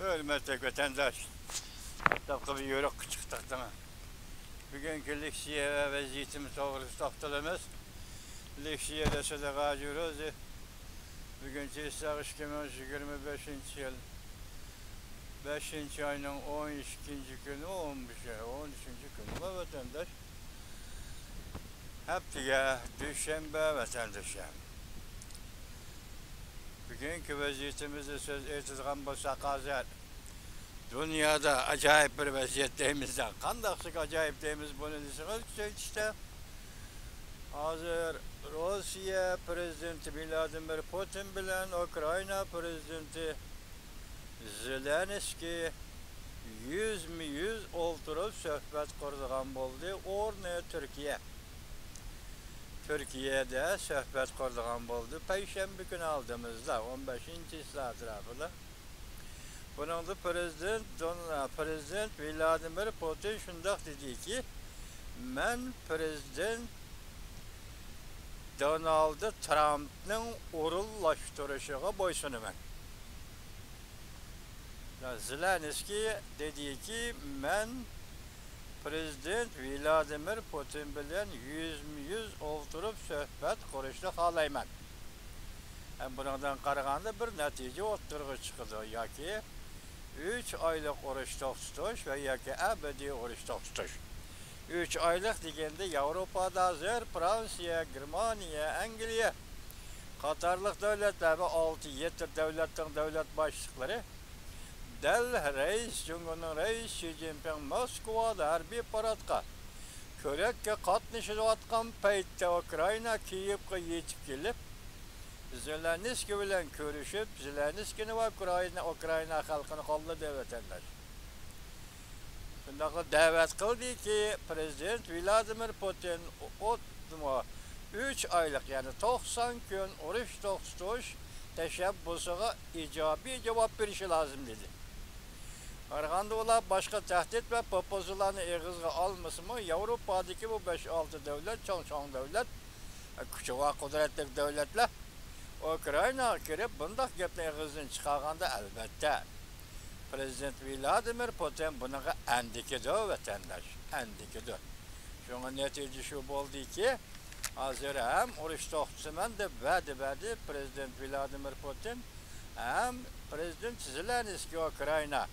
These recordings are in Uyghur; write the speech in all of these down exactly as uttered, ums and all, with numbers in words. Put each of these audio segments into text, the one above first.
ھۆرمەتلىك ۋەتەنداش، ئاپتاپقا بىر يورۇققا چىقتۇق دەڭە. بۈگۈنكى لېكسىيە ۋە ۋەزىيىتىمىز توغرىسىدا توختىلىمىز. لېكسىيەدە سۆزلىگەن ھاجى روزى. بۈگۈن چېساق ئىككى مىڭ يىگىرمە بەشىنچى يىل، بەشىنچى ئاينىڭ ئون ئىككىنچى كۈنى، ئون بەش، ئون ئۈچىنچى كۈنى ۋەتەنداش. ھەپتىگە دۈشەنبە ۋەتەندىشىم. بۈگۈنكى ۋەزىيىتىمىزدە سۆز ئېيتىدىغان بولساق، ھازىر دۇنيادا ئاجايىپ بىر ۋەزىيەت دەيمىز-دە. قانداقسىكى ئاجايىپ دەيمىز بۇنى دېسىڭىز، كۈچەيتىشتە. ھازىر روسىيە پىرېزىدېنتى ۋلادىمىر پۇتىن بىلەن ئۇكرائىنا پىرېزىدېنتى زېلېنسكىي يۈزمۇ يۈز ئولتۇرۇپ سۆھبەت قۇرىدىغان بولدى. ئورنى تۈركىيە. تۈركىيەدە سۆھبەت قۇرىدىغان بولدى. پەيشەنبە كۈنى ئالدىمىزدا، ئون بەشىنچى چىسلا ئەتراپىدا. بۇنىڭدا پىرېزىدېنت دون-، پىرېزىدېنت ۋلادىمىر پۇتىن شۇنداق دېدىكى، مەن پىرېزىدېنت دونالد ترامپنىڭ ئورۇنلاشتۇرۇشىغا بويسۇنىمەن. زېلېنسكىي دېدىكى، مەن پىرېزىدېنت ۋلادىمىر پۇتىن بىلەن يۈزمۇ يۈز ئولتۇرۇپ سۆھبەت قۇرۇشنى خالايمەن. ھەم بۇنىڭدىن قارىغاندا بىر نەتىجە ئوتتۇرىغا چىقىدۇ، ياكى ئۈچ ئايلىق ئۇرۇش توختىتىش ۋە ياكى ئەبەدىي ئۇرۇش توختىتىش. ئۈچ ئايلىق دېگەندە ياۋروپادا ھازىر فرانسىيە، گېرمانىيە، ئەنگلىيە قاتارلىق دۆلەتلەر ۋە ئالتە يەتتە دۆلەتنىڭ دۆلەت باشلىقلىرى دەل رەئىس، جۇڭگونىڭ رەئىسى شى جىنپىڭ موسكۋادا ھەربىي پاراتقا كۆرەككە قاتنىشىۋاتقان پەيتتە ئۇكرائىنا كىيېۋقا يېتىپ كېلىپ، زېلېنسكىي بىلەن كۆرۈشۈپ، زېلېنسكىينى ۋە ئۇكرائىنا، ئۇكرائىنا خەلقىنى قوللىدى، ۋەتەنداش. شۇنداقلا دەۋەت قىلدىكى، پىرېزىدېنت ۋلادىمىر پۇتىن ئۇ-، ئۇ-، ئۈچ ئايلىق، يەنى توقسان كۈن ئۇرۇش توختىتىش تەشەببۇسىغا ئىجابىي جاۋاب بېرىشى لازىم، دېدى. قارىغاندا ئۇلار باشقا تەھدىت ۋە پوپوزىلارنى ئېغىزغا ئالمىسىمۇ، ياۋروپادىكى بۇ بەش-ئالتە دۆلەت، چوڭ-چوڭ دۆلەت، كۈچى بار قۇدرەتلىك دۆلەتلەر ئۇكرائىناغا كىرىپ، بۇنداق گەپنى ئېغىزدىن چىقارغاندا، ئەلۋەتتە، پىرېزىدېنت ۋلادىمىر پۇتىن بۇنىڭغا ئەندىكىدۇ، ۋەتەنداش، ئەندىكىدۇ. شۇڭا نەتىجە شۇ بولدىكى، ھازىر ھەم ئۇرۇش توختىتىمەن دەپ ۋەدە بەردى پىرېزىدېنت ۋلادىمىر پۇتىن، ھەم پىرېزىدېنت زېلېنسكىي ئۇكرائىنا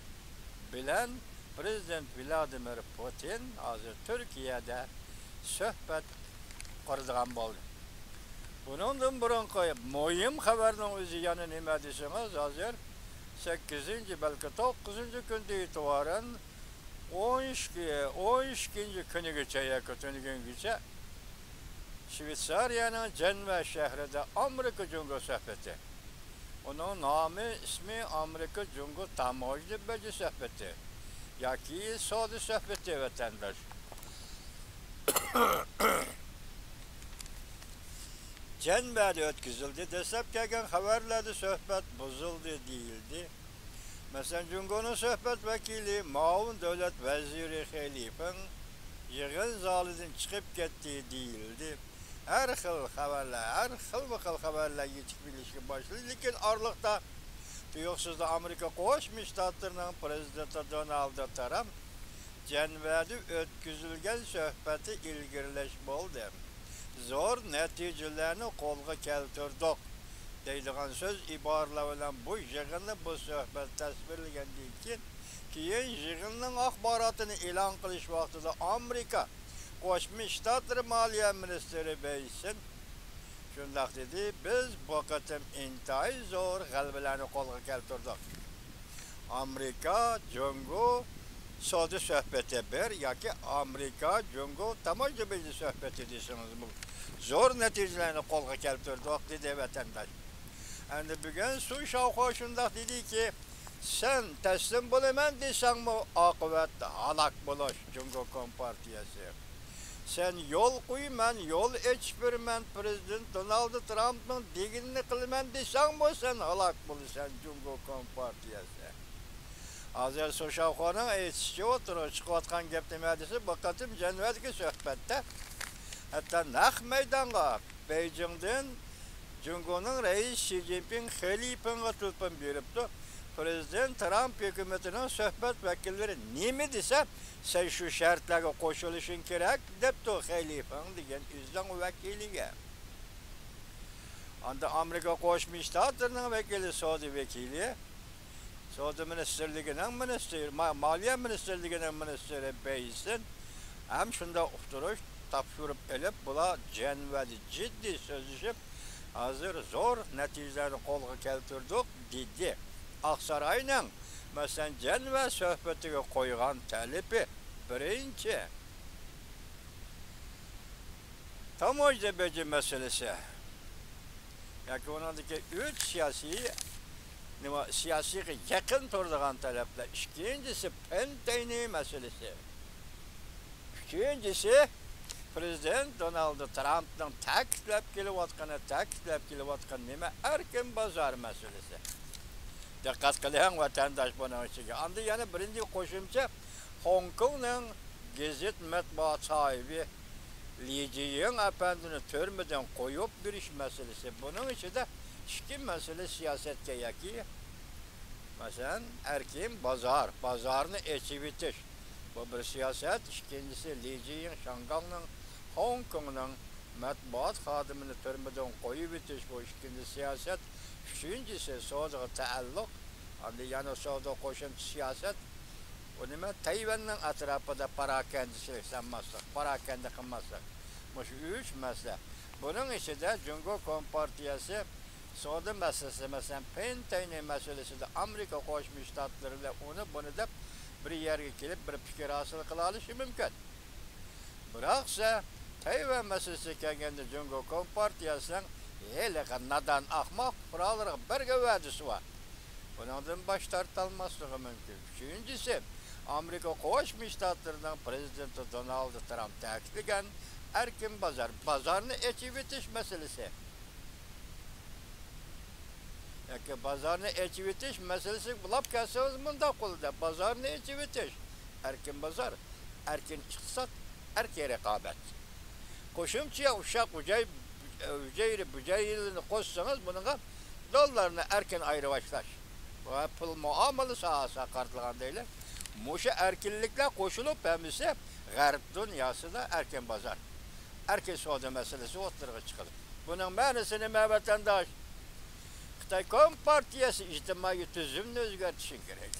بىلەن پىرېزىدېنت ۋلادىمىر پۇتىن ھازىر تۈركىيەدە سۆھبەت قۇرىدىغان بولدى. بۇنىڭدىن بۇرۇنقى مۇھىم خەۋەرنىڭ ئۆزى يەنە نېمە دېسىڭىز، ھازىر سەككىزىنچى، بەلكى توققۇزىنچى كۈندىن ئېتىبارەن ئون ئىككى، ئون ئىككىنچى كۈنىگىچە ياكى تۈنۈگۈنگىچە شۋېتسارىيەنىڭ جەنۋە شەھىرىدە ئامېرىكا جۇڭگو سۆھبىتى. ئۇنىڭ نامى، ئىسمى ئامېرىكا جۇڭگو تاموژنا بېجى سۆھبىتى ياكى سودا سۆھبىتى، ۋەتەنداش. جەنۋەدە ئۆتكۈزۈلدى. دەسلەپ كەلگەن خەۋەرلەردە سۆھبەت بۇزۇلدى دېيىلدى. مەسىلەن، جۇڭگونىڭ سۆھبەت ۋەكىلى، مۇئاۋىن دۆلەت ۋەزىرى خېلىپىڭ يىغىن زالىدىن چىقىپ كەتتى دېيىلدى. ھەر خىل خەۋەرلەر، ھەر خىلمۇ خىل خەۋەرلەر يېتىپ كېلىشكە باشلىدى. لېكىن ئارىلىقتا تۇيۇقسىزلا ئامېرىكا قوشما شتاتلىرىنىڭ پىرېزىدېنتى دونالد ترامپ جەنۋەدە ئۆتكۈزۈلگەن سۆھبەتتە ئىلگىرىلەش بولدى، زور نەتىجىلەرنى قولغا كەلتۈردۇق دەيدىغان سۆز ئىبارىلەر بىلەن بۇ يىغىننى، بۇ سۆھبەت تەسۋىرلىگەندىن كېيىن، كېيىن يىغىننىڭ ئاخباراتىنى ئېلان قىلىش ۋاقتىدا ئامېرىكا قوشما شتاتلىرى مالىيە مىنىستىرى بېيسىن شۇنداق دېدى، بىز بۇ قېتىم ئىنتايىن زور غەلىبىلەرنى قولغا كەلتۈردۇق. ئامېرىكا، جۇڭگو سودا سۆھبىتى بىر ياكى ئامېرىكا، جۇڭگو تاموژنا بېجى سۆھبىتى دېسىڭىزمۇ زور نەتىجىلەرنى قولغا كەلتۈردۇق، دېدى ۋەتەنداش. ئەمدى بۈگۈن سۇ شاۋخۇا شۇنداق دېدىكى، سەن تەسلىم بولىمەن دېسەڭمۇ، ئاقىۋەت ھالاك بولۇش، جۇڭگو كومپارتىيەسى. سەن يول قوي، مەن يول ئېچىپ بېرىمەن، پىرېزىدېنت دونالد ترامپنىڭ دېگىنىنى قىلىمەن دېسەڭمۇ، سەن ھالاك بولىسەن، جۇڭگو كومپارتىيەسى. ھازىر سۇ شاۋخۇانىڭ ئېيتىشىچە، ئوتتۇرىغا چىقىۋاتقان گەپ نېمە دېسە، بۇ قېتىم جەنۋەدىكى سۆھبەتتە ھەتتا نەق مەيدانغا بېيجىڭدىن جۇڭگونىڭ رەئىسى شى جىنپىڭ خېلىپىڭغا تېلېفون بېرىپتۇ. پىرېزىدېنت ترامپ ھۆكۈمىتىنىڭ سۆھبەت ۋەكىللىرى نېمە دېسە، سەن شۇ شەرتلەرگە قوشۇلۇشۇڭ كېرەك، دەپتۇ خېي لىفېڭ دېگەن ئۆزىنىڭ ۋەكىلىگە. ئاندىن ئامېرىكا قوشما شتاتلىرىنىڭ ۋەكىلى، سودا ۋەكىلى، سودا مىنىستىرلىكىنىڭ مىنىستىرى، ما-، مالىيە مىنىستىرلىكىنىڭ مىنىستىرى بېيسون ھەم شۇنداق ئۇقتۇرۇش تاپشۇرۇپ ئېلىپ، بۇلار جەنۋەدە جىددىي سۆزلىشىپ، ھازىر زور نەتىجىلەرنى قولغا كەلتۈردۇق، دېدى. ئاقساراينىڭ، مەسىلەن، جەنۋە سۆھبىتىگە قويغان تەلىپى، بىرىنچى، تاموژنا بېجى مەسىلىسى ياكى ئۇنىڭدىكى ئۈچ سىياسىي، نېمە، سىياسىيغا يېقىن تۇرىدىغان تەلەپلەر. ئىككىنچىسى، پېن تەينى مەسىلىسى. ئۈچىنچىسى، پىرېزىدېنت دونالد ترامپنىڭ تەكىتلەپ كېلىۋاتقىنى، تەكىتلەپ كېلىۋاتقان نېمە؟ ئەركىن بازار مەسىلىسى. دىققەت قىلىڭ، ۋەتەنداش، بۇنىڭ ئىچىگە. ئاندىن يەنە بىرىنچى قوشۇمچە، خوڭكوڭنىڭ گېزىت مەتبۇئات ساھىبى لى جىيىڭ ئەپەندىنى تۈرمىدىن قويۇپ بېرىش مەسىلىسى. بۇنىڭ ئىچىدە ئىككى مەسىلە سىياسەتكە ياكى، مەسىلەن، ئەركىن بازار، بازارنى ئېچىۋېتىش. بۇ بىر سىياسەت. ئىككىنچىسى، لى جىيىڭ شاڭگاڭنىڭ، خوڭكوڭنىڭ مەتبۇئات خادىمىنى تۈرمىدىن قويۇۋېتىش، بۇ ئىككىنچى سىياسەت. ئۈچىنچىسى، سودىغا تەئەللۇق. ئاندىن يەنە سودا قوشۇمچە سىياسەت. بۇ نېمە؟ تەيۋەننىڭ ئەتراپىدا پاراكەندىچىلىك سالماسلىق، پاراكەندە قىلماسلىق. مۇشۇ ئۈچ مەسىلە. بۇنىڭ ئىچىدە جۇڭگو كومپارتىيەسى سودا مەسىلىسى، مەسىلەن، پېن تەينى مەسىلىسىدە ئامېرىكا قوشما شتاتلىرى بىلەن ئۇنى بۇنى دەپ بىر يەرگە كېلىپ بىر پىكىر ھاسىل قىلالىشى مۇمكىن. بىراقسە، تەيۋەن مەسىلىسىگە كەلگەندە جۇڭگو كومپارتىيەسىنىڭ ھېلىقى نادان ئاخماق پۇقرالىرىغا بەرگەن ۋەدىسى بار. بۇنىڭدىن باش تارتالماسلىقى مۇمكىن. ئۈچىنچىسى، ئامېرىكا قوشما شتاتلىرىنىڭ پىرېزىدېنتى دونالد ترامپ تەكىتلىگەن ئەركىن بازار، بازارنى ئېچىۋېتىش مەسىلىسى. ياكى بازارنى ئېچىۋېتىش مەسىلىسىگە بۇلاپ كەلسىڭىز مۇنداق بولىدۇ. بازارنى ئېچىۋېتىش، ئەركىن بازار، ئەركىن ئىقتىساد، ئەركىن رىقابەت. قوشۇمچە ئۇششاق ھۈجەي-، ھۈجەيرە بۈجەيرىلىرىنى قوشسىڭىز بۇنىڭغا، دوللارنى ئەركىن ئايرىۋاشلاش ۋە پۇل مۇئامىلە ساھەسىگە قارىتىلغان دەيلى. مۇشۇ ئەركىنلىكلەر قوشۇلۇپ ھەممىسى غەرب دۇنياسىدا ئەركىن بازار، ئەركىن سودا مەسىلىسى ئوتتۇرىغا چىقىدۇ. بۇنىڭ مەنىسى نېمە، ۋەتەنداش؟ خىتاي كومپارتىيەسى ئىجتىمائىي تۈزۈمنى ئۆزگەرتىشى كېرەك.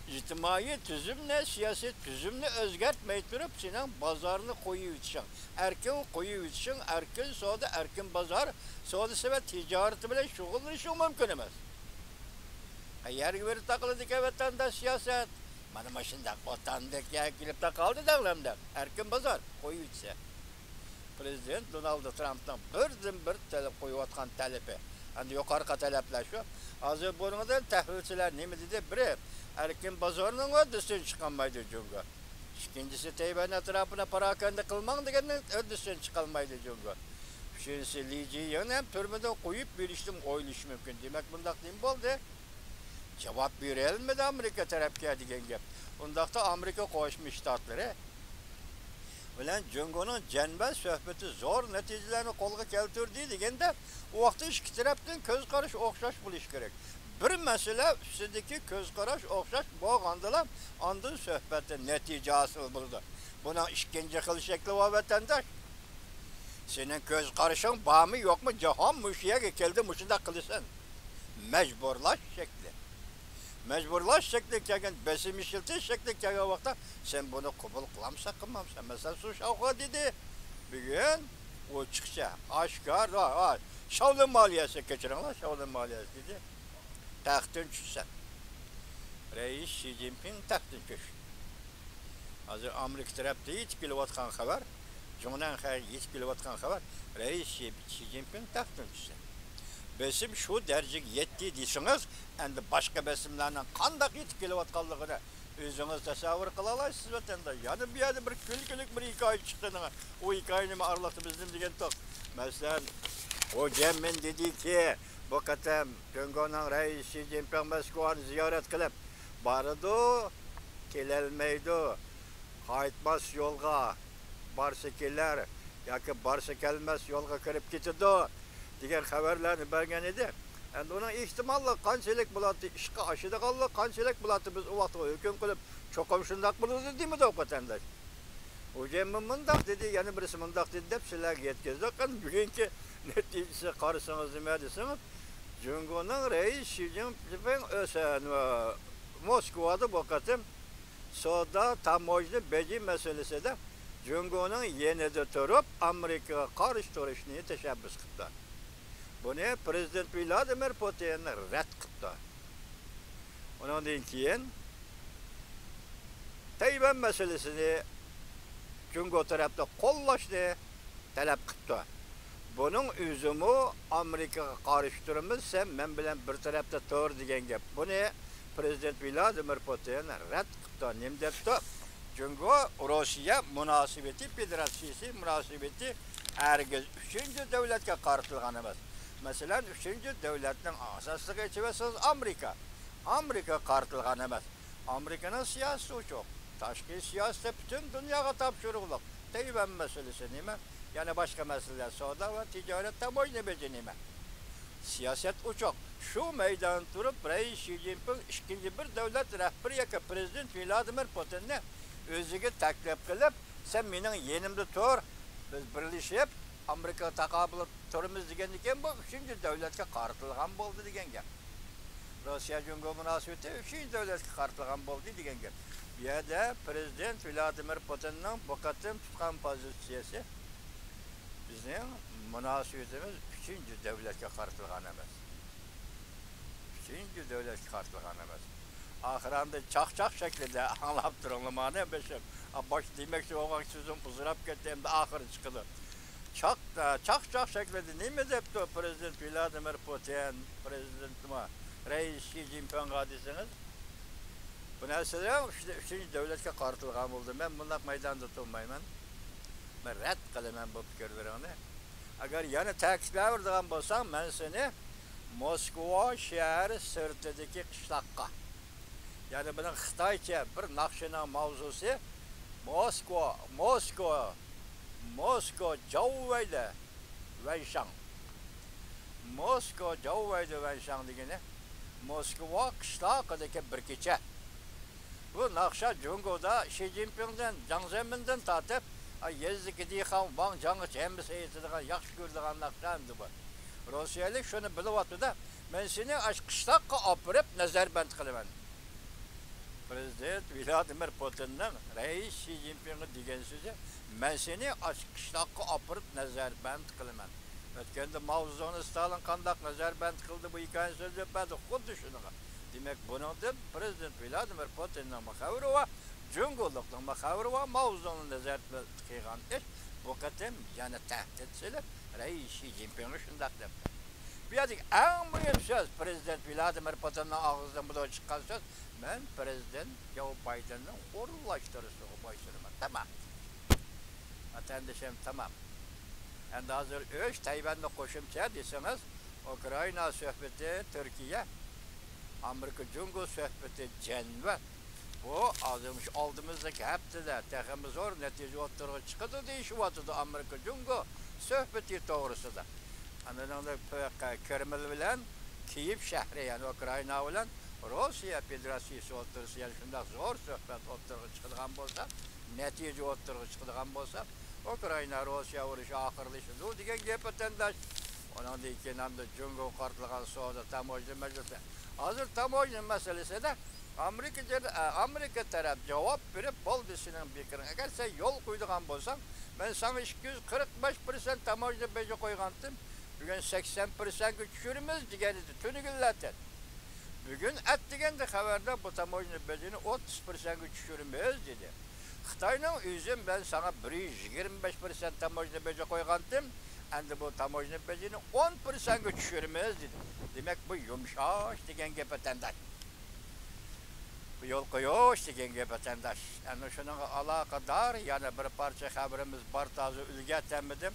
ئىجتىمائىي تۈزۈمنى، سىياسىي تۈزۈمنى ئۆزگەرتمەي تۇرۇپ، سېنىڭ بازارنى قويۇۋېتىشىڭ، ئەركىن قويۇۋېتىشىڭ، ئەركىن سودا، ئەركىن بازار سودىسى ۋە تىجارىتى بىلەن شۇغۇللىنىشىڭ مۇمكىن ئەمەس. قەيەرگە بېرىپ تاقىلىدىكەن ۋەتەنداش سىياسەت؟ مانا مۇشۇنداق ۋەتەندىكىگە كېلىپ تاقالدى دەڭلەمدە. ئەركىن بازار قويۇۋېتسە. پىرېزىدېنت دونالد ترامپنىڭ بىردىنبىر تەلەپ قويۇۋاتقان تەلىپى. ئەمدى يۇقىرىقى تەلەپلەر شۇ. ھازىر بۇنىڭدىن تەھلىلچىلەر نېمە دېدى؟ بىرى، ئەركىن بازارنىڭ ھۆددىسىدىن چىقالمايدۇ جۇڭگو. ئىككىنچىسى، تەيۋەن ئەتراپىنى پاراكەندە قىلماڭ دېگەننىڭ ھۆددىسىدىن چىقالمايدۇ جۇڭگو. ئۈچىنچىسى، لى جىيىڭنى ھەم تۈرمىدىن قويۇپ بېرىشنى ئويلىشى مۇمكىن. دېمەك، بۇنداق نېمە بولدى؟ جاۋاب بېرەلمىدى ئامېرىكا تەرەپكە دېگەن گەپ. ئۇنداقتا ئامېرىكا قوشما شتاتلىرى بىلەن جۇڭگونىڭ جەنۋە سۆھبىتى زور نەتىجىلەرنى قولغا كەلتۈردى دېگەندە، ئۇ ۋاقىتتا ئىككى تەرەپنىڭ كۆز قارىشى ئوخشاش بولۇشى كېرەك. بىر مەسىلە ئۈستىدىكى كۆز قاراش ئوخشاش بولغاندىلا، ئاندىن سۆھبەتتە نەتىجە ھاسىل بولىدۇ. بۇنىڭ ئىككىنچى خىل شەكلى بار، ۋەتەنداش. سېنىڭ كۆز قارىشىڭ بارمۇ يوقمۇ، جاھان مۇشۇ يەرگە كەلدى، مۇشۇنداق قىلىسەن. مەجبۇرلاش شەكلى. مەجبۇرلاش شەكلى كەلگەن، بېسىم ئىشلىتىش شەكلى كەلگەن ۋاقىتتا سەن بۇنى قوبۇل قىلامسەن، قىلمامسەن؟ مەسىلەن، سۇ شاۋخۇا دېدى. بۈگۈن ئوچۇقچە، ئاشكارا، ھا، شاۋلىن مالىيەسى، كەچۈرۈڭلار، شاۋلىن مالىيەسى دېدى. تەختتىن چۈشىسەن. رەئىس شى جىنپىڭ تەختتىن چۈش. ھازىر ئامېرىكا تەرەپتە يېتىپ كېلىۋاتقان خەۋەر، جۇڭنەنخەي يېتىپ كېلىۋاتقان خەۋەر، رەئىس شى، شى جىنپىڭ تەختتىن چۈشتى. بېسىم شۇ دەرىجىگە يەتتى دېسىڭىز، ئەمدى باشقا بېسىملارنىڭ قانداق يېتىپ كېلىۋاتقانلىقىنى ئۆزىڭىز تەسەۋۋۇر قىلالايسىز، ۋەتەنداش. يەنە بۇ يەردە بىر كۈلكىلىك بىر ھېكايە چىقتى. ئۇ ھېكايە نېمە ئارىلىقتا بىز نېمە دېگەنتۇق؟ مەسىلەن، خۇ جيەنمىن دېدىكى، بۇ قېتىم جۇڭگونىڭ رەئىسى شى جىنپىڭ مەسكۇۋانى زىيارەت قىلىپ بارىدۇ، كېلەلمەيدۇ. قايتماس يولغا بارسا كېلەر ياكى بارسا كەلمەس يولغا كىرىپ كېتىدۇ دېگەن خەۋەرلەرنى بەرگەن ئىدى. ئەمدى ئۇنىڭ ئېھتىماللىقى قانچىلىك بولاتتى، ئىشقا ئاشىدىغانلىقى قانچىلىك بولاتتى، بىز ئۇ ۋاقىتقا ھۆكۈم قىلىپ، چوقۇم شۇنداق بولىدۇ دېمىدۇق ۋەتەنداش. ئۇ جەممە مۇنداق دېدى، يەنە بىرسى مۇنداق دېدى دەپ سىلەرگە يەتكۈزدۇق. ئەمدى بۈگۈنكى نەتىجىسىگە قارىسىڭىز نېمە دېسىڭىز، جۇڭگونىڭ رەئىسى شى جىنپىڭ ئۆسە-، موسكۋادا بۇ قېتىم سودا، تاموژنا بېجى مەسىلىسىدە جۇڭگونىڭ يېنىدا تۇرۇپ، ئامېرىكىغا قارشى تۇرۇشنى تەشەببۇس قىپتۇ. بۇنى پىرېزىدېنت ۋلادىمىر پۇتىن رەت قىپتۇ. ئۇنىڭدىن كېيىن تەيۋەن مەسىلىسىنى جۇڭگو تەرەپتە قوللاشنى تەلەپ قىپتۇ. بۇنىڭ ئۆزىمۇ ئامېرىكىغا قارشى تۇرىمىز، سەن مەن بىلەن بىر تەرەپتە تۇر دېگەن گەپ. بۇنى پىرېزىدېنت ۋلادىمىر پۇتىن رەت قىپتۇ. نېمە دەپتۇ؟ جۇڭگو روسىيە مۇناسىۋىتى، فېدېراتسىيىسى مۇناسىۋىتى ھەرگىز ئۈچىنچى دۆلەتكە قارىتىلغان ئەمەس. مەسىلەن، ئۈچىنچى دۆلەتنىڭ ئاساسلىقى ئېچىۋەتسىڭىز ئامېرىكا. ئامېرىكا قارىتىلغان ئەمەس. ئامېرىكىنىڭ سىياسىتى ئوچۇق. تاشقى سىياسىتى پۈتۈن دۇنياغا تاپشۇرۇقلۇق. تەيۋەن مەسىلىسى نېمە؟ يەنە باشقا مەسىلىلەر، سودا ۋە تىجارەت، تاموژنا بېجى نېمە؟ سىياسەت ئوچۇق. شۇ مەيداندا تۇرۇپ، رەئىس شى جىنپىڭ ئىككىنچى بىر دۆلەت رەھبىرى ياكى پىرېزىدېنت ۋلادىمىر پۇتىننى ئۆزىگە تەكلىپ قىلىپ، سەن مېنىڭ يېنىمدا تۇر، بىز بىرلىشىپ ئامېرىكىغا تاقابىل تۇرىمىز دېگەندىكىن، بۇ ئۈچىنچى دۆلەتكە قارىتىلغان بولدى دېگەن گەپ. روسىيە جۇڭگو مۇناسىۋىتى ئۈچىنچى دۆلەتكە قارىتىلغان بولدى دېگەن گەپ. بۇ يەردە پىرېزىدېنت ۋلادىمىر پۇتىننىڭ بۇ قېتىم تۇتقان پوزىتسىيەسى، بىزنىڭ مۇناسىۋىتىمىز ئۈچىنچى دۆلەتكە قارىتىلغان ئەمەس. ئۈچىنچى دۆلەتكە قارىتىلغان ئەمەس. ئاخىراندا چاقچاق شەكلىدە ئاڭلاپ تۇرۇڭلار مانا بېشىم. باش دېمەكچى بولغان سۆزۈم ئۇزىراپ كەتتى، ئەمدى ئاخىرى چىقىدۇ. چاق-، چاقچاق شەكلىدە نېمە دەپتۇ پىرېزىدېنت ۋلادىمىر پۇتىن، پىرېزىدېنت نېمە، رەئىس شى جىنپىڭغا دېسىڭىز، بۇ نەرسىلەر ئۈچ-، ئۈچىنچى دۆلەتكە قارىتىلغان بولدى. مەن بۇنداق مەيداندا تۇرمايمەن. مەن رەت قىلىمەن بۇ پىكىرلىرىڭنى. ئەگەر يەنە تەكىتلەۋېرىدىغان بولساڭ، مەن سېنى موسكۋا شەھەر سىرتىدىكى قىشلاققا، يەنى بۇنىڭ خىتايچە بىر ناخشىنىڭ ماۋزۇسى موسكۋا، موسكۋا، موسكۋا جاۋۋەيلى ۋەنشاڭ. موسكۋا جاۋۋەيلى ۋەنشاڭ دېگىنى موسكۋا قىشلاقىدىكى بىر كېچە. بۇ ناخشا جۇڭگودا شى جىنپىڭدىن، جاڭ زېمىندىن تارتىپ، ئا، يېزىدىكى دېھقان ۋاڭ جاڭغىچە ھەممىسى ئېيتىدىغان، ياخشى كۆرىدىغان ناخشا ئەمدى بۇ. روسىيەلىك شۇنى بىلىۋاتىدۇ، مەن سېنى ئاشۇ قىشلاققا ئاپىرىپ نەزەربەند قىلىمەن. پىرېزىدېنت ۋلادىمىر پۇتىننىڭ رەئىس شى جىنپىڭغا دېگەن سۆزى، مەن سېنى ئاشۇ قىشلاققا ئاپىرىپ نەزەربەند قىلىمەن. ئۆتكەندە ماۋزېدۇڭنى ستالىن قانداق نەزەربەند قىلدى، بۇ ھېكايىنى سۆزلەپ بەردى، خۇددى شۇنىڭغا. دېمەك، بۇنىڭدىن پىرېزىدېنت ۋلادىمىر پۇتىننىڭمۇ خەۋىرى بار، جۇڭگولۇقنىڭمۇ خەۋىرى بار، ماۋزېدۇڭنى نەزەربەند قىلغان ئىش بۇ قېتىم يەنە تەھدىت سېلىپ، رەئىس شى جىنپىڭغا شۇنداق دەپتۇ. بۇ يەردىكى ئەڭ مۇھىم سۆز، پىرېزىدېنت ۋلادىمىر پۇتىننىڭ ئاغزىدىن بۇلار چىققان سۆز، مەن پىرېزىدېنت جو بايدېننىڭ ئورۇنلاشتۇرۇشىغا بويسۇنىمەن. تامام. ۋەتەندىشىم، تامام. ئەمدى ھازىر ئۈچ تەيۋەننى قوشۇمچە دېسىڭىز، ئۇكرائىنا سۆھبىتى تۈركىيە، ئامېرىكا جۇڭگو سۆھبىتى جەنۋە. بۇ ھازىر مۇشۇ ئالدىمىزدىكى ھەپتىدە تېخىمۇ زور نەتىجە ئوتتۇرىغا چىقىدۇ دېيىشىۋاتىدۇ ئامېرىكا جۇڭگو سۆھبىتى توغرىسىدا. ئاندىن كرېمل بىلەن كىيېۋ شەھىرى، يەنى ئۇكرائىنا بىلەن روسىيە فېدېراتسىيىسى ئوتتۇرىسىدا يەنە شۇنداق زور سۆھبەت ئوتتۇرىغا چىقىدىغان بولسا، نەتىجە ئوتتۇرىغا چىقىدىغان بولسا، ئۇكرائىنا روسىيە ئۇرۇشى ئاخىرلىشىدۇ دېگەن گەپ، ۋەتەنداش. ئۇنىڭدىن كېيىن ئەمدى جۇڭگوغا قارىتىلغان سودا تاموژنا مەسىلىسى. ھازىر تاموژنا مەسىلىسىدە ئامېرىكا جەر-، ئە، ئامېرىكا تەرەپ جاۋاب بېرىپ، بولدى سېنىڭ پىكرىڭ. ئەگەر سەن يول قويىدىغان بولساڭ، مەن ساڭا ئىككى يۈز قىرىق بەش پىرسەنت تاموژنا بېجى قويغانتىم، بۈگۈن سەكسەن پىرسەنتكە چۈشۈرىمىز دېگەن ئىدى تۈنۈگۈنلەتىن. بۈگۈن ئەتىگەندە خەۋەردە بۇ تاموژنا بېجىنى ئوتتۇز پىرسەنتكە چۈشۈرىمىز دېدى. خىتاينىڭ ئۆزى مەن ساڭا بىر يۈز يىگىرمە بەش پىرسەنت تاموژنا بېجى قويغانتىم، ئەمدى بۇ تاموژنا بېجىنى ئون پىرسەنتكە چۈشۈرىمىز دېدى. دېمەك، بۇ يۇمشاش دېگەن گەپ، ۋەتەنداش. بۇ يول قويۇش دېگەن گەپ، ۋەتەنداش. ئەنە شۇنىڭغا ئالاقىدار يەنە بىر پارچە خەۋىرىمىز بار، تازا ئۈلگەرتەلمىدىم.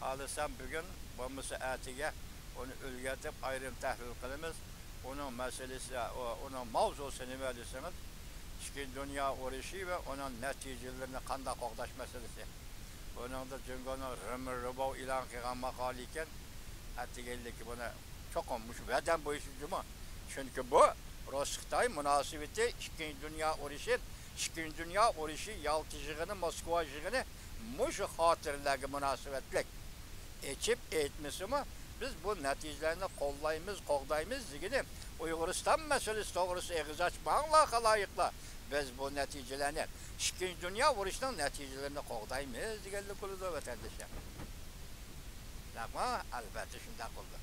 خالىسام بۈگۈن، بولمىسا ئەتىگە ئۇنى ئۈلگەرتىپ ئايرىم تەھلىل قىلىمىز. ئۇنىڭ مەسىلىسى، ئۇ، ئۇنىڭ ماۋزۇسى نېمە دېسىڭىز، ئىككىنچى دۇنيا ئۇرۇشى ۋە ئۇنىڭ نەتىجىلىرىنى قانداق قوغداش مەسىلىسى. بۇنىڭدا جۇڭگونىڭ رېمېر رېباۋ ئېلان قىلغان ماقالە ئىكەن، ئەتىگەنلىكى بۇنى چوقۇم مۇشۇ ۋەدەم بويىچە جۇمۇ. چۈنكى بۇ رۇس-خىتاي مۇناسىۋىتى، ئىككىنچى دۇنيا ئۇرۇشى، ئىككىنچى دۇنيا ئۇرۇشى، يالتا يىغىنى، موسكۋا يىغىنى مۇشۇ خاتىرىلەرگە مۇناسىۋەتلىك. ئېچىپ ئېيتمىسىمۇ، بىز بۇ نەتىجىلەرنى قوللايمىز، قوغدايمىز دېگىنى ئۇيغۇرىستان مەسىلىسى توغرىسىدا ئېغىز ئاچماڭلار، خالايىقلار. بىز بۇ نەتىجىلەرنى، ئىككىنچى دۇنيا ئۇرۇشىنىڭ نەتىجىلىرىنى قوغدايمىز دېگەنلىك بولىدۇ، ۋەتەنداشلار. شۇنداقمۇ؟ ئەلۋەتتە شۇنداق بولىدۇ.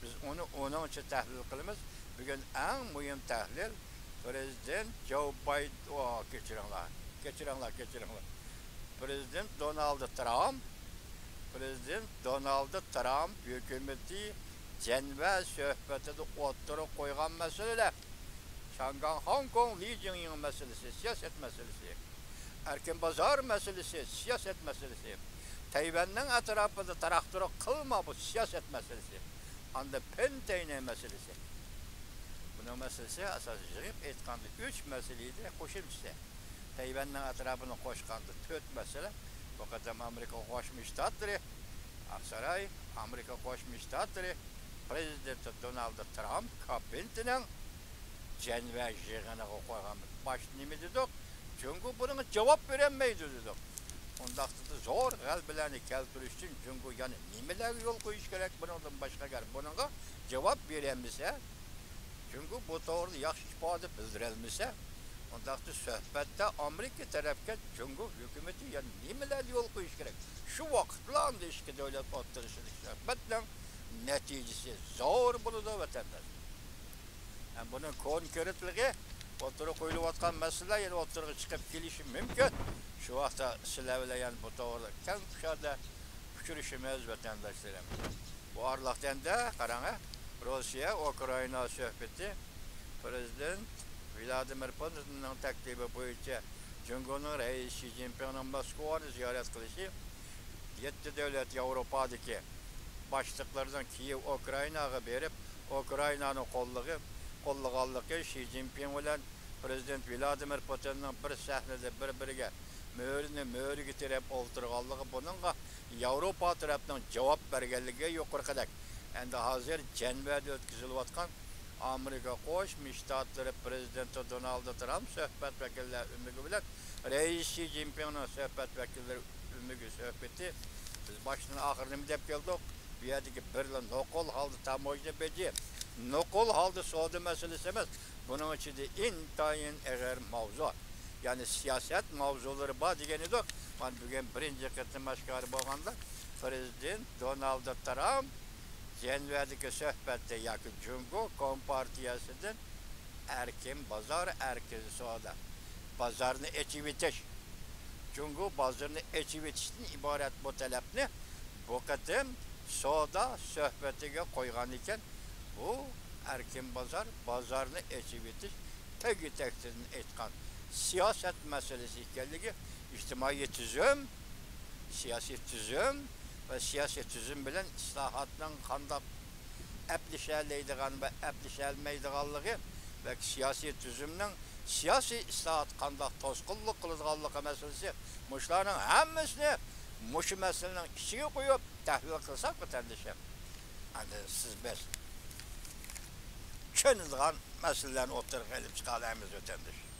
بىز ئۇنى ئۇنىڭچە تەھلىل قىلىمىز. بۈگۈن ئەڭ مۇھىم تەھلىل پرېزىدېنت جو بايد-، ئو، كەچۈرۈڭلار، كەچۈرۈڭلار، كەچۈرۈڭلار. پرېزىدېنت دونالد ترامپ، پرېزىدېنت دونالد ترامپ ھۆكۈمىتى جەنۋە سۆھبىتىدە ئوتتۇرىغا قويغان مەسىلىلەر. شياڭگاڭ، خوڭكوڭ، لى جىڭيىڭ مەسىلىسى، سىياسەت مەسىلىسى. ئەركىن بازار مەسىلىسى، سىياسەت مەسىلىسى. تەيۋەننىڭ ئەتراپىدا تاراق-تۇرۇق قىلما، بۇ سىياسەت مەسىلىسى. ئاندىن پېن تەينەي مەسىلىسى. بۇنىڭ مەسىلىسى ئاساسەن يىغىپ ئېيتقاندا ئۈچ مەسىلە ئىدى، قوشۇمچىسى. تەيۋەننىڭ ئەتراپىنى قوشقاندا تۆت مەسىلە. بۇ قېتىم ئامېرىكا قوشما شتاتلىرى، ئاقساراي، ئامېرىكا قوشما شتاتلىرى پرېزىدېنتى دونالد ترامپ كابىنېتىنىڭ جەنۋە يىغىنىغا قويغان باش نېمە دېدۇق؟ جۇڭگو بۇنىڭغا جاۋاب بېرەلمەيدۇ دېدۇق. ئۇنداقتا زور غەلىبىلەرنى كەلتۈرۈش ئۈچۈن جۇڭگو يەنە نېمىلەرگە يول قويۇش كېرەك؟ بۇنىڭدىن باشقا گەر بۇنىڭغا جاۋاب بېرەلمىسە، جۇڭگو بۇ توغرىدا ياخشى ئىپادە بىلدۈرەلمىسە، ئۇنداقتا سۆھبەتتە ئامېرىكا تەرەپكە جۇڭگو ھۆكۈمىتى يەنە نېمىلەرنى يول قويۇش كېرەك؟ شۇ ۋاقىتلا ئاندىن ئىككى دۆلەت ئوتتۇرىسىدىكى سۆھبەتنىڭ نەتىجىسى زور بولىدۇ، ۋەتەنداش. ھەم بۇنىڭ كونكرېتلىقى ئوتتۇرىغا قويۇلۇۋاتقان مەسىلىلەر يەنە ئوتتۇرىغا چىقىپ كېلىشى مۇمكىن. شۇ ۋاقىتتا سىلەر بىلەن يەنە بۇ توغرىلىق كەڭ كۇشادە ئۇچرىشىمىز، ۋەتەنداشلىرىم. بۇ ئارىلىق دەمدە قاراڭ، روسىيە ئۇكرائىنا سۆھبىتى، پرېزىدېنت ۋلادىمىر پۇتىننىڭ تەكلىپى بويىچە جۇڭگونىڭ رەئىسى شى جىنپىڭنىڭ موسكۋانى زىيارەت قىلىشى، يەتتە دۆلەت ياۋروپادىكى باشلىقلىرىنىڭ كىيېۋ ئۇكرائىناغا بېرىپ، ئۇكرائىنانى قوللىغى-، قوللىغانلىقى، شى جىنپىڭ بىلەن پرېزىدېنت ۋلادىمىر پۇتىننىڭ بىر سەھنىدە بىر-بىرىگە مۈرىنى مۈرىگە تىرەپ ئولتۇرغانلىقى، بۇنىڭغا ياۋروپا تەرەپنىڭ جاۋاب بەرگەنلىكى يۇقىرىقىدەك. ئەمدى ھازىر جەنۋەدە ئۆتكۈزۈلۈۋاتقان ئامېرىكا قوشما شتاتلىرى پرېزىدېنتى دونالد ترامپ سۆھبەت ۋەكىللەر ئۆمىكى بىلەن رەئىس شى جىنپىڭنىڭ سۆھبەت ۋەكىللىرى ئۆمىكى سۆھبىتى، بىز باشتىن ئاخىر نېمە دەپ كەلدۇق؟ بۇ يەردىكى بىرلا نوقۇل ھالدا تاموژنا بېجى، نوقۇل ھالدا سودا مەسىلىسى ئەمەس. بۇنىڭ ئىچىدە ئىنتايىن ئېغىر ماۋزۇ، يەنى سىياسەت ماۋزۇلىرى بار دېگەن ئىدۇق. مانا بۈگۈن بىرىنچى قېتىم ئاشكارا بولغاندا، پرېزىدېنت دونالد ترامپ جەنۋەدىكى سۆھبەتتە ياكى جۇڭگو كومپارتىيەسىدىن ئەركىن بازار، ئەركىن سودا، بازارنى ئېچىۋېتىش، جۇڭگو بازىرىنى ئېچىۋېتىشتىن ئىبارەت بۇ تەلەپنى بۇ قېتىم سودا سۆھبىتىگە قويغان ئىكەن. بۇ ئەركىن بازار، بازارنى ئېچىۋېتىش، تەگى تەكتىدىن ئېيتقان سىياسەت مەسىلىسى ئىكەنلىكى، ئىجتىمائىي تۈزۈم، سىياسىي تۈزۈم ۋە سىياسىي تۈزۈم بىلەن ئىسلاھاتنىڭ قانداق ئەپلىشەلەيدىغان ۋە ئەپلىشەلمەيدىغانلىقى ۋە سىياسىي تۈزۈمنىڭ سىياسىي ئىسلاھات قانداق توسقۇنلۇق قىلىدىغانلىقى مەسىلىسى، مۇشۇلارنىڭ ھەممىسىنى مۇشۇ مەسىلىنىڭ ئىچىگە قويۇپ تەھلىل قىلساق، ۋەتەندىشىم، ئەمدى سىز بىز چۈشىنىدىغان مەسىلىلەرنى ئوتتۇرىغا ئېلىپ چىقالايمىز، ۋەتەندىش.